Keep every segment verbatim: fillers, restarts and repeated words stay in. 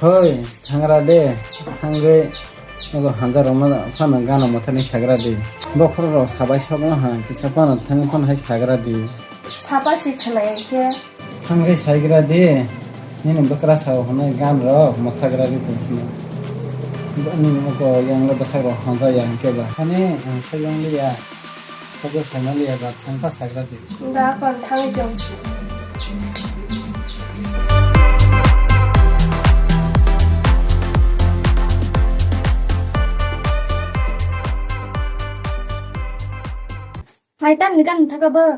Hoi, thangra de, thangwi, ego hanjarokno phano gana mwthani sagra di. Bokhorok sabai sokno ha, kisa phano thangwi phano hai sagra di. Sapa si khlai khe? Thangwi saigra di, nini bwkra sao hwnwi gan rok mwthagra di tongphino. Nini oko yang le bwsai rok hanja yang keba. Ani ang sayang liya. Kabo saimaliya ba thangkha sagra di. Da kon thang jong. Hai tam ni kan thaka ba.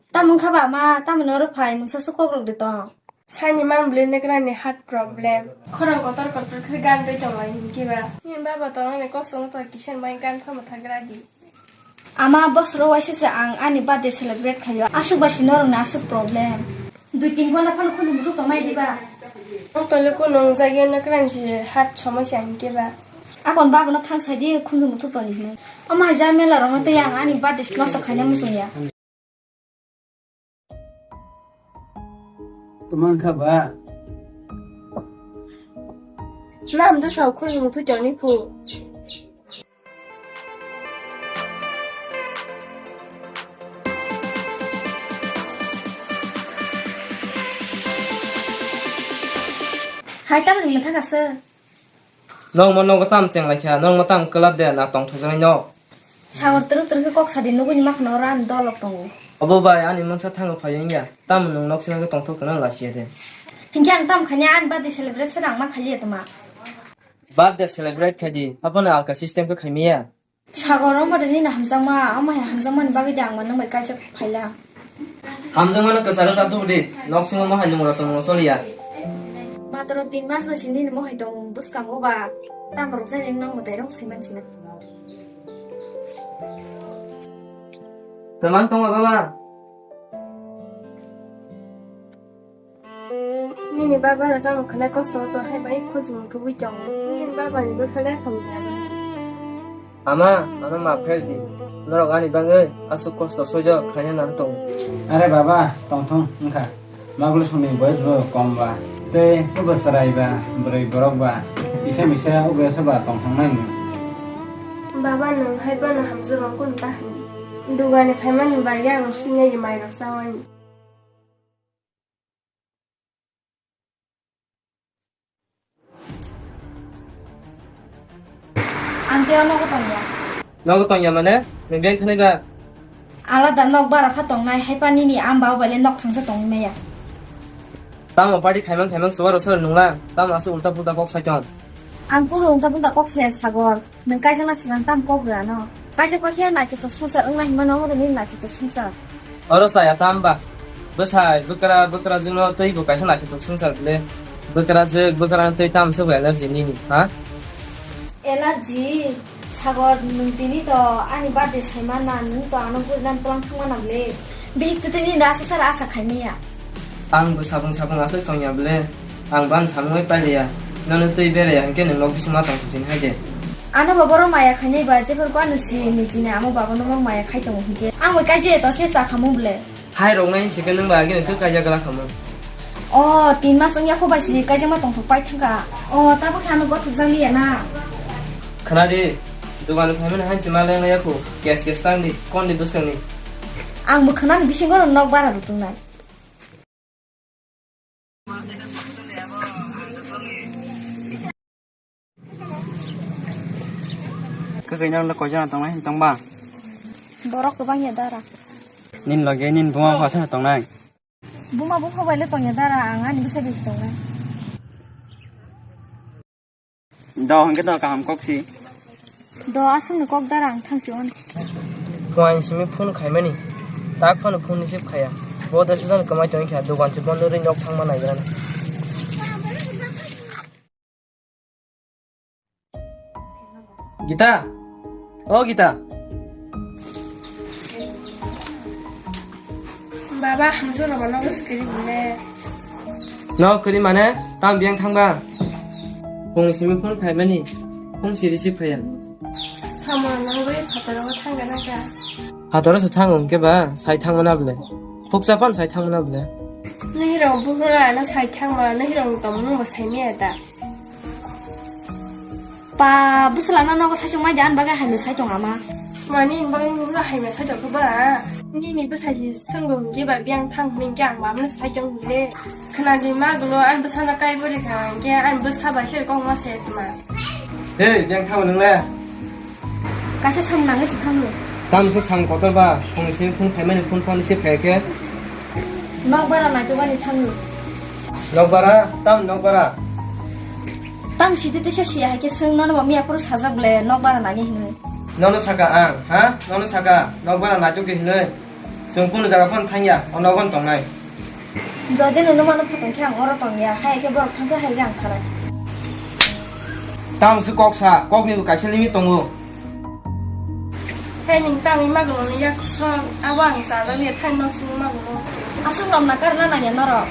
Tamo wngkha ba ma, tamo norok phai mungsa se kokrok de tong. Sani man bwle negra ni heart problem. Khorang kotor kotor khe gan dei tong lai hinkhe ba. Nini baba tong ani kosong to kisa mai gan phama thagra di. Ama bosoro waisa se ang ani birthday celebrate khaio. Aswk bai se norok ni aswk problem. Dui tin ghonta phano khunju muthuk tong nai di ba. Ang tole ko nong jagya negra ni heart somosya hinkhe ba. Akon baba no thang sai di khunju muthuk tong hinwi. Ama ja mela rok no tei ang ani birthday nosto khaina muchung ya. Tuma wngkha ba? Nam jesa khunju muthuk tongni phu. Hai tamni mwthang asa. Nong mo nogo tam cheng lai kha, nong mo tam kwlap de na tong thajai no. Sagor twrwk twrwk khe kok sadi nugui ni makhno ran dolok tongo. Obo bai ani mungsa thango phai wngya. Tamo nwng nok sima khe tongthok kwna lasiya de. Hinkhe ang tam khani ani birthday celebrate se rang ma khaliya toma. Birthday celebrate khai di. Hapono alka system khe khaimiya. Sagor omo de nini hamjakma, omo hai hamjakmani bagwi de ang mano bai kaisa phaila. Hamjakmano kwcharo ta tubu di, nok singo mohai nungro tongmo choliya. Matro tin mas no sini nini mohai tong bwskango ba, tamo rok jani nang mwtai rok saiman sina. Kwmang tongma baba? Nini baba no chamo khwlai kosto to hai bai khunchung thubui tongo. Nini baba ni bwkha le hamjak. Ama, ano ma pher di. Norok ani bagwi aswk kosto soijo khaina nang tongo. Are baba, tongthong wngkha. Magwlwsongni boyes bo kom ba. Tei obo chwrai ba, bwrwi borok ba. Kisa misa obo soba tongthong nai. Baba, nwng hai bano hamjak rong kun ta hani. Dugani phaimani bai yago sini mai rok chawani. Ang tei o nogo tongya. Nogo tongya mane? Nwng beng thani ba? Alada nok bara pha tongnai, hai pa nini am ba o bai le nok thangsa tongwi maya. Tamo party khaimang khaimang chuwa rosor nungla, tamo aswk ulta pulta kok sai tong. Ang kunu ulta pulta kok sai Sagor. Nwng kaijak na swkang tam kok rw ano? Kaijak pa khe naithotok swngchar wngna hinmano, omo nini naithotok swngchar. Oro chaya tam ba? Bwsai, bwkra, bwkrajwkno tei bo kaisa naithotok swngchar bwle. Bwkrajwk, bwkrano tei tam swk allergy nini, ha? Allergy? Sagor, nwng tini to ani birthday saimana, nwng to ano gurinan twlang thangmana bwle. Bihik twtwi nini da aswk sara asa khaimaya. Ang bo sabung sabung aswk tongya bwle. Ang ban samungwi pailiya. Nono twi beraya hinkhe nwng nok bisingma tong thung hai de. Ano ba borok maya khainai ba, jephru ko ano si ni chini amo baba no mang maya khai tongo hinkhe. Ang bai kaijak to se sa khamung bwle. Hai rok nai se ke nwng ba agi nwng kaijak gala khamung. O, tin mas wngya kho bai si kaijak ma tong thok pai thangka. O, tabo khe ano gothok jak liya na. Khna di, dogan phaimani hanchi ma leng ya kho. Kes kes tang di, kon di bwskang ni. Ang bo khna ni bisingo nok bara rutung nai. Kwkwi norok koichana tongnai tongba? Borok kwbang ya dara. Nini loge nini buma bupha sana tongnai? Buma bupha bai le tongya dara, ang ani bwsai bai tongnai. Do, hwnkhe do kaham kok si. Do, aswkni kok dara ang thamsi on. Phuaini simi phone khaimani. Tak phano phone receive khaya. Bo da sudan kwmai tongwi kha, dogan se bondo rwi nok thangma naigrana. Gita? O Gita? Baba, hamjwk rwma nogo swkali bole. Nok kwrwi mane, tamo biyang thangba? Phungni simi phone khaimani, phone si receive khaiya. Samung nangwi phataro thangna nangkha. Phataro se thango hwnkhe ba, sai thangmana bole. Khukcha phano sai thangmana bole. Nihirok buhura no sai thangma, nihirok tongmung bo sai maya da. Pa, bwsala no nogo sai tongmai da, ani bagwi hai no sai tong ama. Mani bagwi no hai no sai tong ba. Nini bwsai si swngo hwnkhe ba biyang thang hwnkhe ang ba mano sai tong hwnkhe. Khna di ma gulo ani bwsa no kai bori kha hwnkhe ani bwsa bai se kok ma se tma. Hey, biyang thang nang le. Kaisa sam nangwi se thangno. Tam se sam kotor ba, song se phone khaimani phone phone se phai khe. Nokbara naitukmani thangno. Nokbara? Tam nokbara? Tam site tesa siya hai khe swng nono bo miya phuru sajak ble nokbara nani hinwi. Nono saka ang, ha? Nono saka nokbara naituk hinwi. Chwng kunu jaga phano thangya, o nogo tongnai. Jodi nwng nwmano phatong khe ang oro tongya, hai khe borok thangkhe hai khe ang thanai. Tamo se kok sa, kokni bo kaisa limit tongo. Hai nwng tangwi magulo ni yak song, abo ang chalok ya thang nok sini magulo. Aswk lomna karna nangya norok.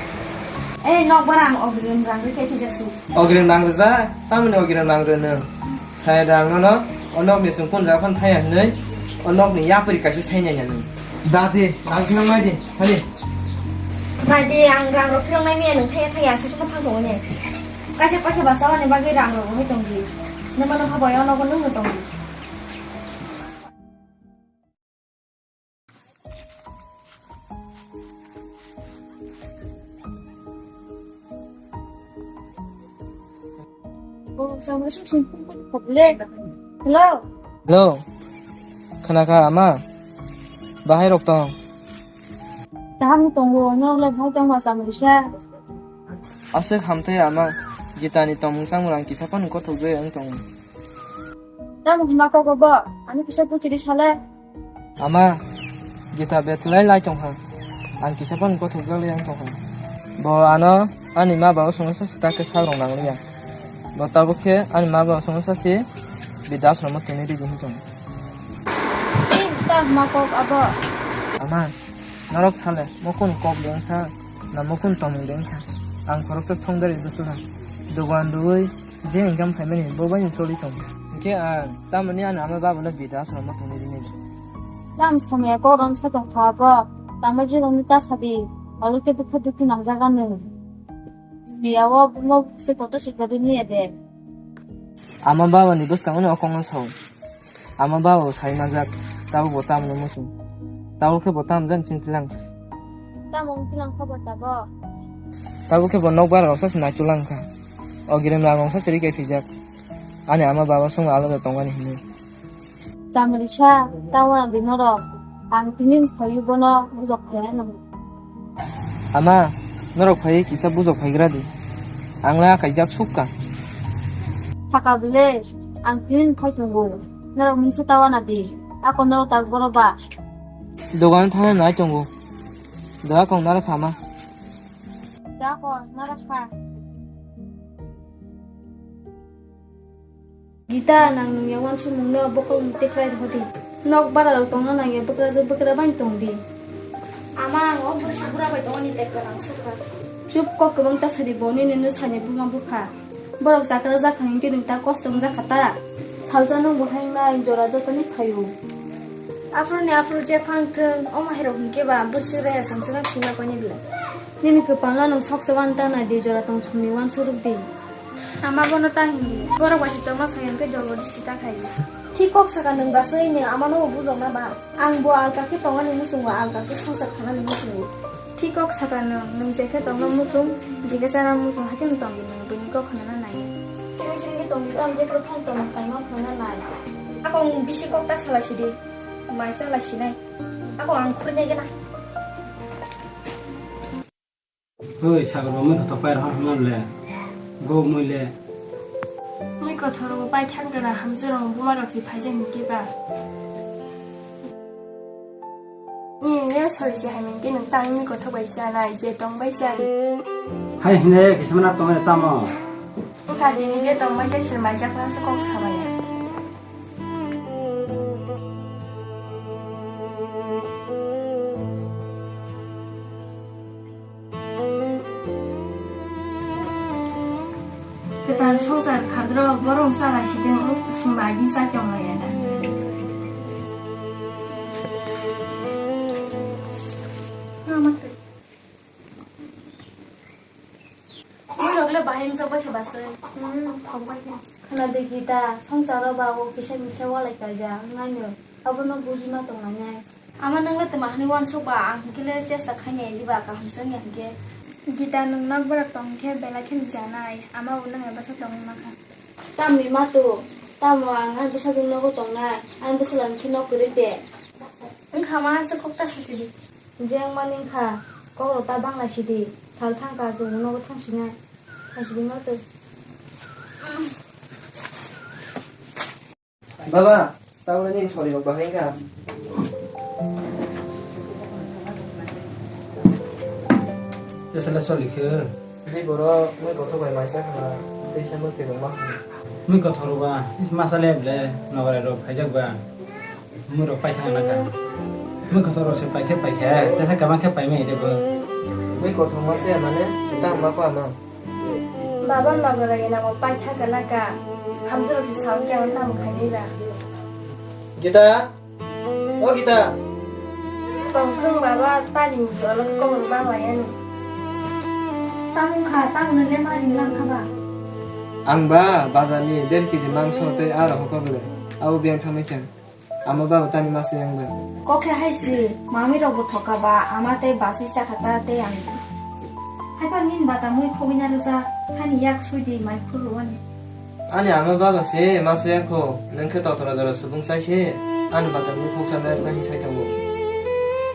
Ei nokbara ang ogrim rang rikhe thijasi. Ogrim rang rija, tamoni ogrim rang rino. Saya da ang nono, o nokni chwng phone jaga phano thaya hinwi, o nokni yapri kaisa sai nai nani. Da di, ang phirong nai di, hani. Nai di, ang rang rok phirong nai miya nwng thaya thaya, aswk sokha thang tongo ne. Kaisa kaisa basa wani bagwi rang rok rohoi tong di. Nwng mano kha bai o nogo nwng no tong di. Hello. Hello. Khna kha ama? Bahai rok tong? Kaham tongo, norok le bahai tongma samung sa? Aswk hamthai ama, Gita ni tongmung chamung ang kisa phano kothok jai wng tongo. Tamo hwnma kok bo, ani kisa buchidi sale. Ama, Gita betulai lai tongkha. Ang kisa phano kothok jak lai tongkha. Bo ano ani ma baba songno sa sita khe sak rong nang liya. Bo tabuk khe ani ma baba songno sa si bidasromo tini ridi hinwi tongo. Ei, ta hwnma kok abo. Ama, norok sale, mokon kok de wngkha, na mokon tomung de wngkha. Ang khoroksa songdari bwswkha. Dogan rwui je income khaimani, bo bai choli tong. Hinkhe ang tamoni ani ama babano bidha asramo tongwi rini. Tam samya koron sa tong kha bo, tamo je rong ta sadi, alo khe dukha dukhi nang jaga nung. Biya o mo se koto sikla duni ede. Ama babani bwskango no okong no sao. Ama baba bo sai manjak, tabuk bo tamno muchung. Tabuk khe bo tam jan ching tlang. Tamo wng tlang kha bo tabuk? Tabuk khe bo nokbar rok sa se naichuk lang kha. O girim rang rok sa se rikai pijak. Ani ama baba song alada tongani hinwi. Tamrisa, tamo ang di norok. Ang tini phayu bono bujok khe nang. Ama, norok phai kisa bujok phaigra di. Ang la kaijak sukka. Thaka bile, ang tini phai tongo. Norok mungsa tawana di. Ako norok tak boro ba. Dogan thana nai tongo. Da kong nara khama. Da kong nara kha. Gita, nang nungya wansukmungno bokhol mung tikhlai rwdi. Nok bara rok tongna nangya bwkrajwk bwkra bai tongdi. Ama, ang o bwrwisa bura bai tongmani tekto nang sukha. Chup, kok kwbang ta sadi bo, nini nwsani buma bupha. Borok chakra jakha hinkhe nwng ta kosto wngjakha ta. Salsa nwng bo hai wngnai jora jotoni phaio. Aphuruni aphuru jephang thwng, omo hai rok hinkhe ba bwrwisa bai samsana thwima koini belai. Nini kwpalno nwng soksa wan ta nai di, jora tong chumni wansuk rwdi. Ama bono ta hindi. Borok bai se tongma soi hwnkhe jolbodi sita khai. Thik kok saka nwng basai ni amano bo bujokna ba. Ang bo alka khe tongani muchungo, alka khe swngchar khanani muchungo. Thik kok saka nwng, nwng je khe tongna muchung, je khe chana muchung, hakhe nwng tongdi nwng buini kok khnana nai. Chini chini khe tongdi tamo jephru phang tongma khaima khnana nai. Ako nwng bisi kok ta salai sidi, mai chalai sinai. Ako ang khurne gana. Oi, sagor bo mui kotor pai rohor hwnma le. Go mui le. Mui kotor bo pai thang kana hamjwk rong buma rok si phaijak ni kiba. Ni ne sori si hai mungkin nang tang mui kotor bai chanai, je tong bai chari. Hai hine kisimana tong tamo. Wngkha dini je tong bai chasir mai jak nang se kok sabai. Kwtal swngchar khadro borok chalai sideng, o kusung bai di cha tong lai ya da. Ahimsa bai khe basai. Hmm, thok bai khe. Khna de Gita, songcharo ba o kisa misa walai kaijak, wngnaino abono buji ma tonglainai. Ama nwngla twma hwnwi uansuk ba, ang hinkhe le chesta khainai diba, kaham se wngya hinkhe. Gita, nwng nok borok tong khe belai kheno janai, ama bo nwng bai bwsa tongwi mankha. Tamni matu, tamo ang ani bwsajwk nogo tongnai, ani bwsajwk hinkhe nok kwrwi de. Wngkha ma se kok ta sasidi. Je wngmani wngkha, kok rok ta bangla sidi, sal thangkha chwng nogo thangsinai, thangsinai matu. Baba, tabukni nini sori rok bahai wngkha? Tesala sori khe. Tei borok mui kothok bai mai chakha, tei se mui twi rok ma. Mui kothok rok ba masa le ble nogorai rok phaijak ba. Mui rok paithang na kha. Mui kothok rok se paikhe paikhe, tesa kama khe paimai de bo. Mui kothok ma se mane, tang ma pa ma. Baba nogorai namo paitha kana ka. Hamjwk rok se sawi khe ang tamo khainai ba. Gita, o Gita. Tongthwng baba, tani ni jolo kok rok bang lai ani. Tamo kha, tamo nang le mani lang kha ba. Ang ba bazar ni der kg mangso tei aro hokor le. Abo biyang thangmai khe. Ama baba tani masa yang ba. Kok khe hai si, mami rok bo thoka ba, ama tei basui chakha ta tei ang. Hai pa nini bata mui khogwi na rwja, hani yak sui di mai phuru ani. Ani ama baba se masa yang kho, nang khe totora jora subung sai se, ani bata mui khoksa na rwja hi sai thango.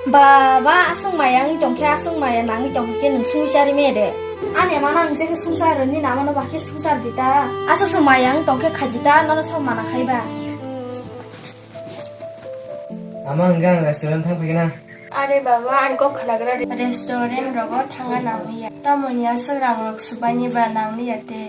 Baba, aswk maya wngwi tong khe, aswk maya nangwi tong khe nwng sungsari me de. Ani ama nang je khe sungsar ni nama no ba khe sungsar di ta. Aswk swk maya wng tong khe khai di ta, nono sa mana khai ba. Ama hwnkhe ang restaurant thang phaikhe na. Are baba, ani kok khwnagra restaurant rogo thangna nangya. Tamoni aswk rang rok subani ba nangya te.